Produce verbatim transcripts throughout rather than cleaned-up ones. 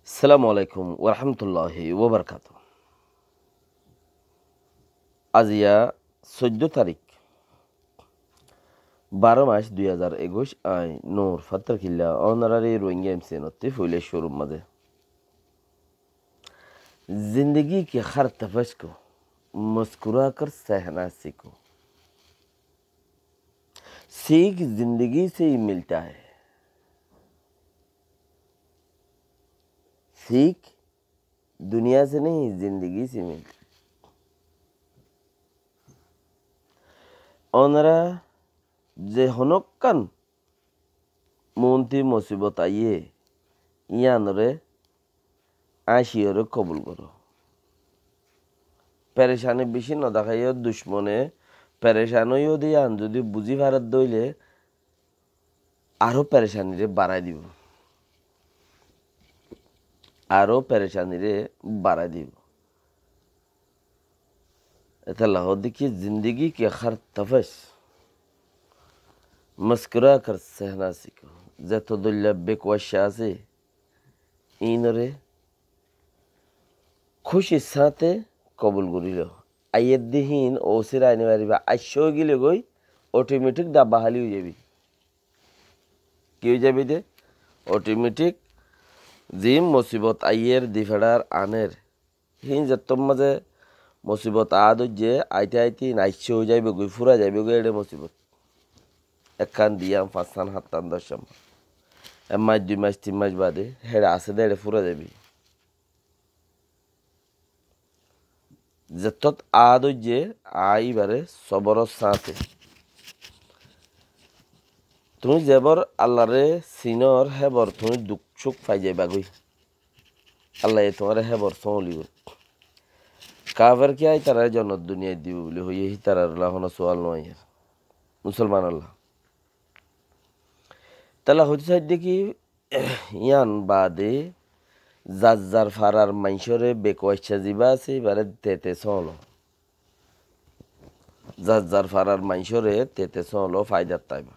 Assalamu alaikum warahmatulláhi wabarakátuhu. Aziya soiddó tarík, baró mac dui házar ekuic, añí Nur Fattarkilla, ónorari Rohingya M C N ottú foila cúrur mazé. Zindagi ke har tafas ko, muskura kar sehna siko. सीख जिंदगी से ही मिलता है। सीख दुनिया से नहीं, जिंदगी से मिलता है। Ónora ze honókkan muúnti musibot aiyé, yíanoré áñciyoré kobul goró. Perecani beci no deháiyo, ducmone perecani óiyo de yían zodi buzí faredde óile aró perecaniré barái dibou. Aró perecaniré barái dibou. Etolla hoódde ki, zindagi ke har tafas muskura kar sehna siko. Zeto dóilla bekuaccá asé, iínoré kúcir sáñte kobul gorílo. Aiyér de híin ósir aini faribá, aiccá óigile goi, otometik dabba háli ói zaibí. Ki ói zaibí de? Otometik ziín musibot aiyér, difeçar aner, híin zettót mazé musibot aá dóijje, aite aite híin aiccá ói zaibou goi, fúrai zaibou goi, eçé musibot. Ekkán, duiyán, fañssán, háttán, doccán. Ek mac, dui mac, tin mac bade héçe asé dé eçé fúrai zaibou. Zettót aá dóijje, aá íbaré soboror sáñte. Tuñí zebor Allaré sinór, hébor tuñí duk cúk fai zaibá goi. Allaye tuáñre hébor sóolibou. Kafer kiyá ítararé jonot duniyait dibou buli hoiyé, hítarar lá honó sual no aiyér. Musolmanolla. Tólla hoitó saidde ki, yían baade zar zar farar maincóre bekuaccá zibá asé, íbaré tete sóolo. Zar zar farar maincóre tete sóolo, faidat táibo.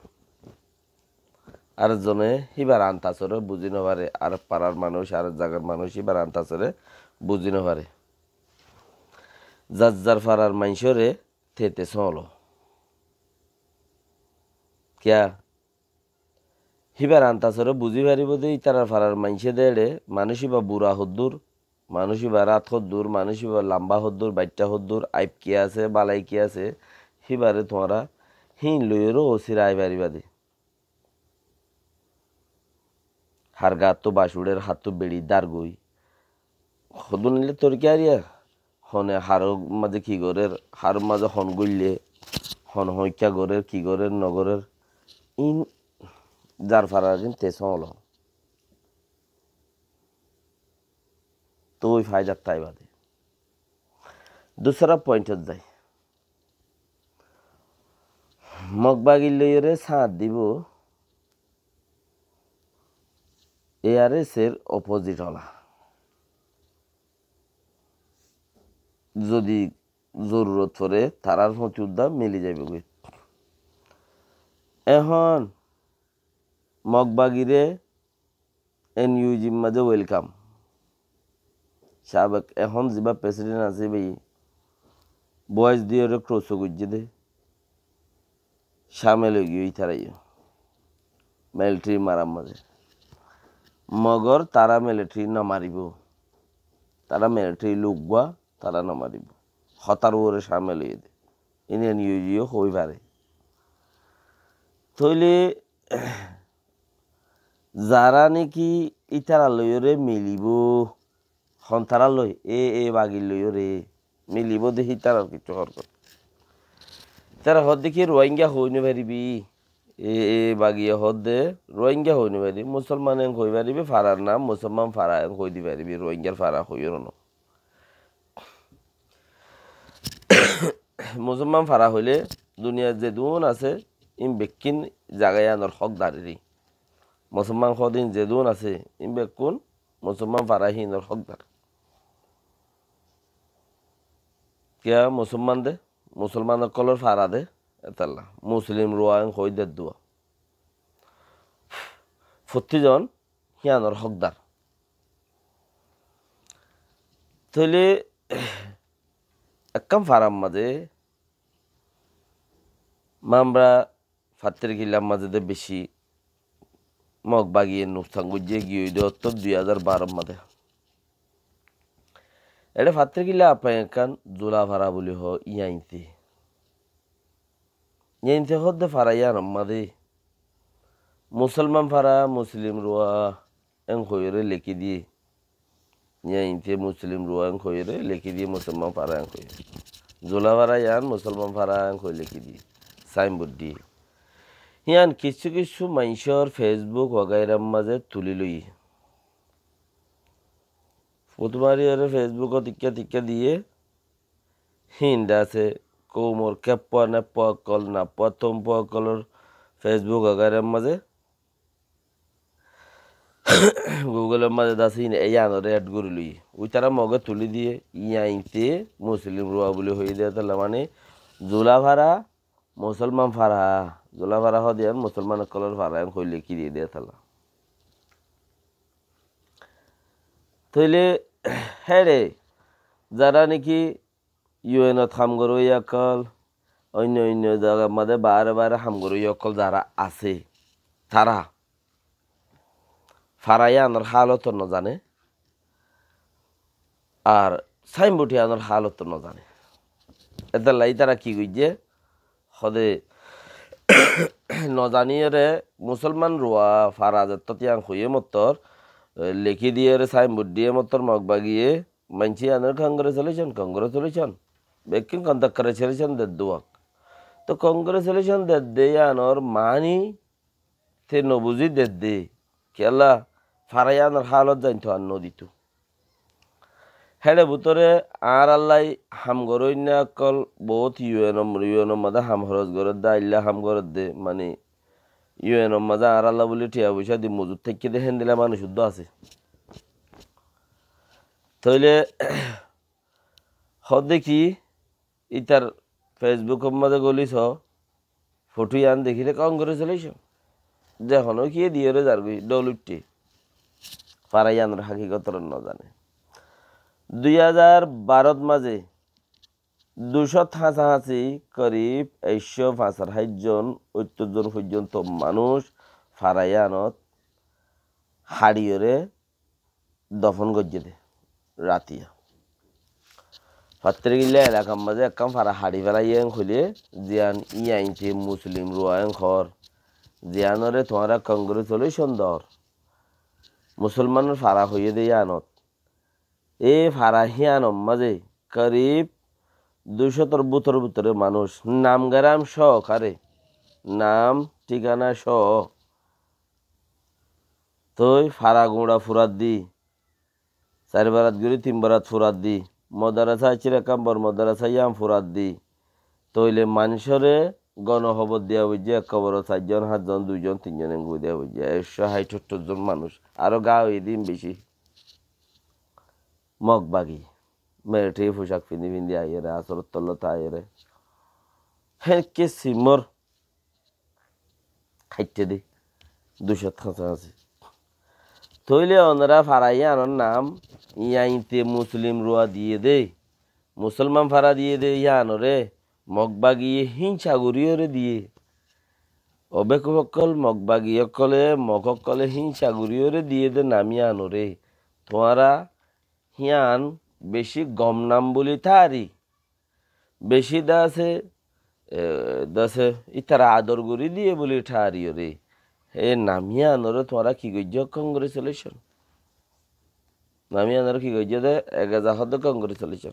Ar zone híbar antasoré buzí no fare, ar farar manúic, ar zagar manúic híbar antasoré buzí no fare. Zar zar farar maincóre tete sóolo. Kiyá? Híbar antasoré buzí faribó de ítarar farar maincé de eçé, manúic íba bura hoddúr, manúic íba rat hoddúr, manúic íba lamba hoddúr, baiththá hoddúr, aib ki asé, bálai ki asé, híbaré tuáñra híin loiyóre ósir ai faribá de. Har gattú bac uçér, hattú beçi dár goi. Hodún óile torkariya, hone haror mazé ki gorér, haror mazé hon góille, hon hoikká gorér, ki gorér, no gorér. Ín zar farar gín te sóolo. Toi faidat táiba de. Dusra pointot zai. Mog bagi loiyóre sáñt dibou, A R S er opposite ola. Zodi zorurot fore, tarár foti uddá mili zaibo goi. Ehón Mog bagire N U G r mazé welcome. Sabek, ehón ziba president asé bái, boyos diyóre cross goijjé dé. Camel ói giyói tará yó. Military marar mazé. Mogor tará military no maribó. Tará military luk gua, tará no maribó. Hotar uore camel óiye dé. Iín N U G yó hoi fare. Tóile zará niki ítara loiyóre milibó, hon tará loi, e, e bagi loiyóre milibó de hítarar kessú horkot. Ítara hoódde ki Rohingya hoi no faribi, e, e bagiye hoódde Rohingya hoi no faribi, Musolman en hoi faribi, farar nam Musolman fara en hoi di faribi, Rohingyar fara hoiyóre no. Musolman fara hoilé duniyat zedún asé, ín bekkín zaga yíanor hókdar eri. Musolman hodin zedún asé, ín bekkún Musolman fara hínor hókdar. Kiyá Musolman de, Musolman ókkolor fara de, etalla. Muslim Rohingya hoi de dua. Fottí zon híanor hókdar. Tóile ekkán farar mazé Mamra Fattirkillar mazé de beci Mog bagiye nuksan goijjé giyé de ottót dui házar baror mazé. Eçé Fattirkilla affañ ekkán Zulafara buli hoó, yíañte. Yíañte hoódde fara yíanor mazé Musolman fara, Muslim ruwa, en hoiyóre lekí diyé. Yíañte Muslim ruwa en hoiyóre lekí diyé, Musolman fara en hoiyóre. Zulafara yían Musolman fara en hoi lekí diyé. Sainbord diyé. Yían kissú kissú maincór Facebook wagairar mazé tulí loiyé. Fotó mariyóre Facebookot ikká tikká diyé. Híin de asé koumor keppua neppua ókkol, nappua tómpua ókkolor Facebook wagairar mazé Google or mazé de asé, híin e yíanoré add gorí loiyé. Uitará Moge tulí diyé, yíañte Muslim ruwa buli hoiyé de tolla, mane Zulafara, Musolman fara, Zulafara hoó de yían Musolman ókkolor fara en hoi lekí diyé de tolla. Tóile héçe zará niki U N ot ham goróiya ókkol, oinno oinno zagar mazé baáre baáre ham goróiya ókkol zará asé, tará fara yíanor hálot nozane, ar sainbord yíanor hálot nozane. Etolla itará ki goijjé? Hode nozaniyóre Musolman ruwa fara zettót yían hoiyé mottor, eh, lekí diyóre sainbord diyé mottor Mog bagiye, maincé yíanor congratulation, congratulation. Bekkún congratulation dedde uák. Tó congratulation dedde yíanor mani te nobuzí dedde. Kiyólla fara yíanor hálot zainto ar nodito. Héçe bútore añárallai ham goróinna ókkol boóut U N or, U N or mazé ham horos gorédde, ailla ham gorédde, mani U N or mazé añárálla buli thiañ foicá di mozut táikke de héndilla manúic uddú asé. Tóile hoódde ki, itar Facebook or mazé goli soó, foto yían dekíle congratulation. Ze honó kiyé diyóre zargói, dhol uiththé. Fara yíanor hakikot nozane. Dui házar barot mazé ducót hañsahañsi korib ekcó fañs ar háit zon, óttor zon foijjonto manúic fara yíanot haçiyóre dofon goijjé de ratiya. Fattirkilla elakar mazé ekkán fara haçi felaiyé en hoilé, ziyán yíañte Muslim ruwa en hoór, ziyánore tuáñra congratulation doór, Musolmanor fara hoiyé de yíanot. E fara híyanor mazé korib ducótor bútor bútore manúic nam geram sóokare, nam thíkana sóo, toi fara guñça furat di, sair barat gorí tin barat furat di, modarasa accíl ekkán bor modarasa yían furat di, tóile maincóre gono hóbor diya foijjé, ek hóborot sair zon, háñt zon, dui zon, tin zon, engori diya foijjé, ekcó háit óttor zon manúic, aró gaa óiye de beci. Mog bagi, military fucak findi findi aiyóre, asóror tollot aiyóre, héen kisímor háitte de, ducót hañsahañsi. Tóile onorá fara yíanor nam, yíañte Muslim ruwa diyé de, Musolman fara diyé de yíanoré Mog bagiye híñsa goríyoré diyé. Ó bekuf ókkol, Mog bagi ókkole, Mog ókkole híñsa goríyoré diyé de nam yíanoré. Tuáñra híyan beci gom nam buli thári. Beci de asé, e, de asé, ítara ador gorí diyé buli tháriyoré. E nam yíanoré tuáñra ki goijjó? Congratulation. Nam yíanoré ki goijjó de, egeza hoó de congratulation.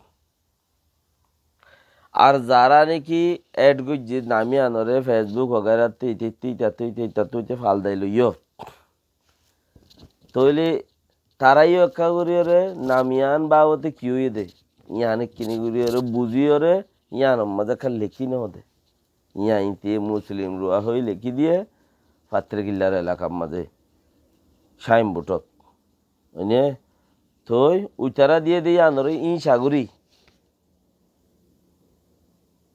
Ar zará niki add goijjé nam yíanoré Facebook wagairattú, itattú, itattú, itattú, itattú faldai loiyó. Tóile tará yó ekká goríyoré nam yían babote ki óiye de, yían ekkiní goríyoré buzíyoré yíanor mazé ekkán lekí no de. Yíañte Muslim ruwa hoi lekí diyé, Fattirkillar elakar mazé sainbordot. Mane, toi uitará diyé de yíanoré híñsa gorí.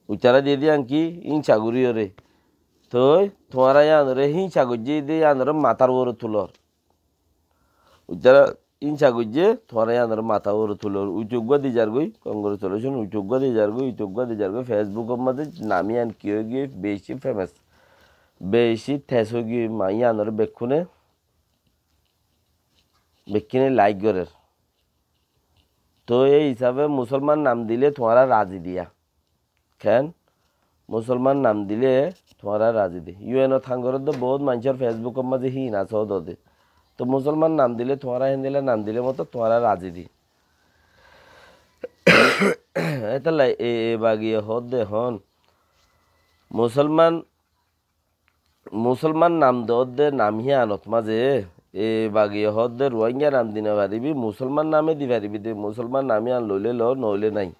Uitará diyé de yían ki? Híñsa goríyoré. Toi tuáñra yíanoré híñsa goijjé de yíanoré matár uore tulor. Uitará insa goijjé, tuáñra yíanor matá uore tulor, uite uggúa di zargói, congratulation, uite uggúa di zargói, uite uggúa di zargói, Facebook or mazé nam yían ki ói giyé, beci famous, beci tez ói giyé, ma yíanor bekkúne, bekkúne like gorer. Toi ei hísabe Musolman nam dile tuáñra razi diya. Ken? Musolman nam dile tuáñra razi di. U N ot ham goródde bout maincór Facebook or mazé híin asé ódode. Toi Musolman nam dile tuáñra héndilla nam dile moto tuáñra razi di. Étalla e, e bagiye hoódde hon. Musolman, Musolman nam doódde nam híanot mazé e bagiye hoódde Ruáinga nam di no faribi, Musolman name di faribi de, Musolman nam hían loile lo, noóile nai.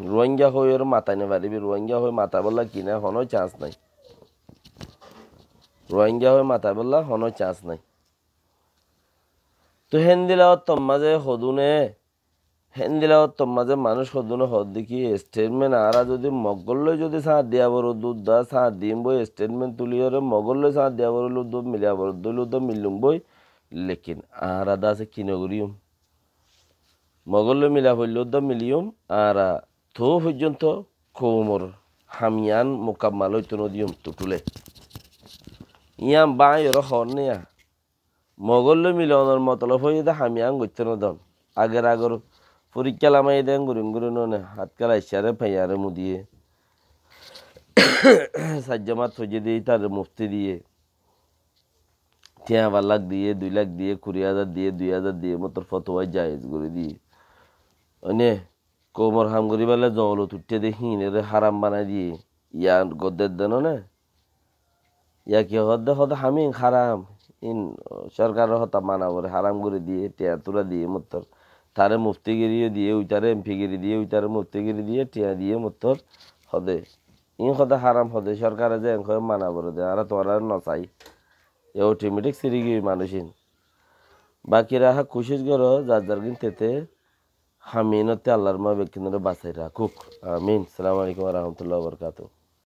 Ruáinga hoói ore matai no faribi, Ruáinga hoói mataibólla kine honó chance nai. Ruáinga hoói mataibólla honó chance nai. Toi héndilla ottor mazé hodúne, héndilla ottor mazé manúic hodúne hoódde ki statement añára zodi Mogólloi zodi sáñt diya foré dudda sáñt diyum boi, statement tuli ore Mogólloi sáñt diya foré dudda miliya foré dudda milum boi, lekin añára de asé ki no goríyum. Mogólloi mila foillé dé miliyum, añára toó foijjonto koumor ham yián mukammal óito nodiyum tutule. Yián báñi ore hoór niya. Mogólloi milonor motolob óiye dé ham yián goittó nodon. Agor agor forikká lamaiyé dé engguri engguri none, hátkal aiccáre faiyáre mudiye. Saijjá mat foijjé dé ítare mufti diye. Tiañ fak lak diye, dui lak diye, kuri házar diye, dui házar diye, mottor fotuwa jaiz gorí diye. Oine, koumor ham goríballa zongolot uiththé dé híinore háram banai diye. Yián goddé dé none. Yá ki hoódde, hoódde ham híin háram. Híin sorkaror hotá mana foré, háram gorí diye, tiañ tura diye mottor. Tare muftigiri diye, uitare M P giri diye, uitare muftigiri diye, tiañ diye mottor. Hoódde. Iín hoódde háram hoódde, sorkare ze enggói mana goré dé, añára tuáñrare nosai. E otometik siri giyói manúic iín. Bakira há kucíc goró, zar zar gín tete, ham iínottú Allar ma bekkúnore basai rakúk. Amin. Assalamu alaikum wa rahmatullahi wa barakatuhu.